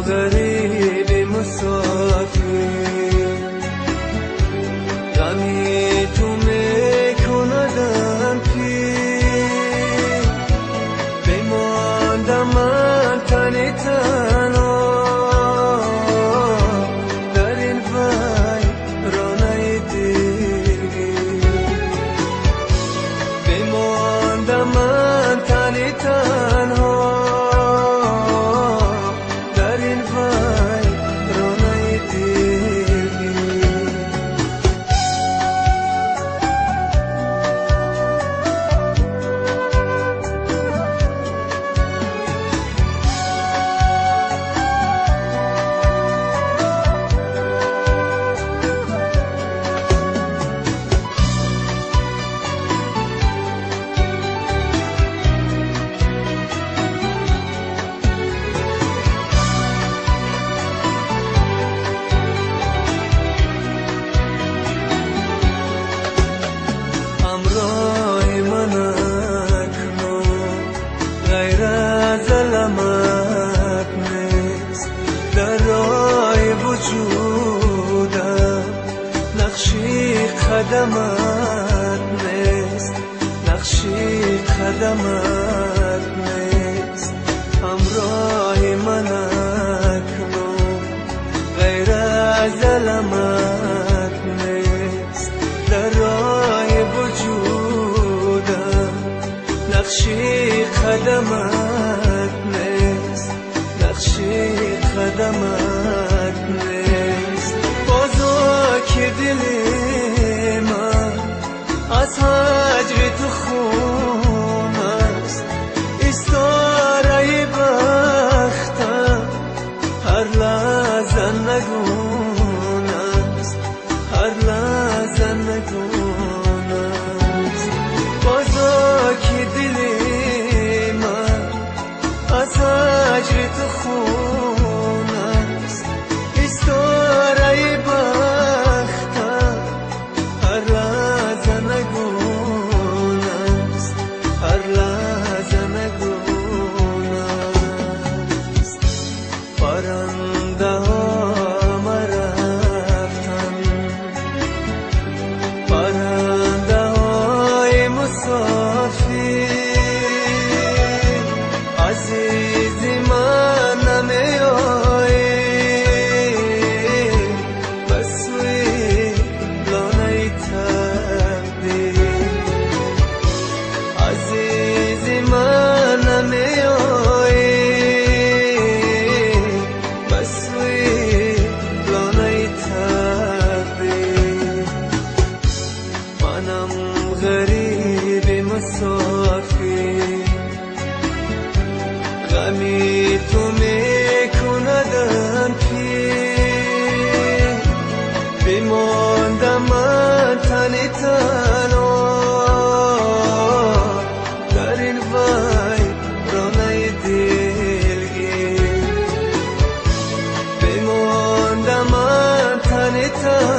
غریب مسافر غمی تو میکندم پیر بماندم من تن تنها در این ویرانه دلگیر بماندم من تن تنها در این ویرانه دلگیر. همراه من اکنون غیر از المت نیست در راه وجودم نقشی قدمت نیست نقشی قدمت نیست. همراه من اکنون غیر از المت نیست در راه وجودم نقشی قدمت نیست نقشی قدمت نیست. بازا که دل من از هجر تو خون است استاره بختم هر لحظه نگون است هر لحظه نگون است. بازا که دل من از هجر تو خون است استاره بختم هر لحظه نگون است هر لحظه نگون است. پرنده ها مرفتن پرنده های مسافر عزیز من نمی آیی به سوی لانه تقدیر عزیز من نمی آیی به سوی لانه تقدیر. منم غریب مسافر غمی تو میکندم پیر بماندم من تن تنها در این ویرانه دلگیر بماندم من تن تنها.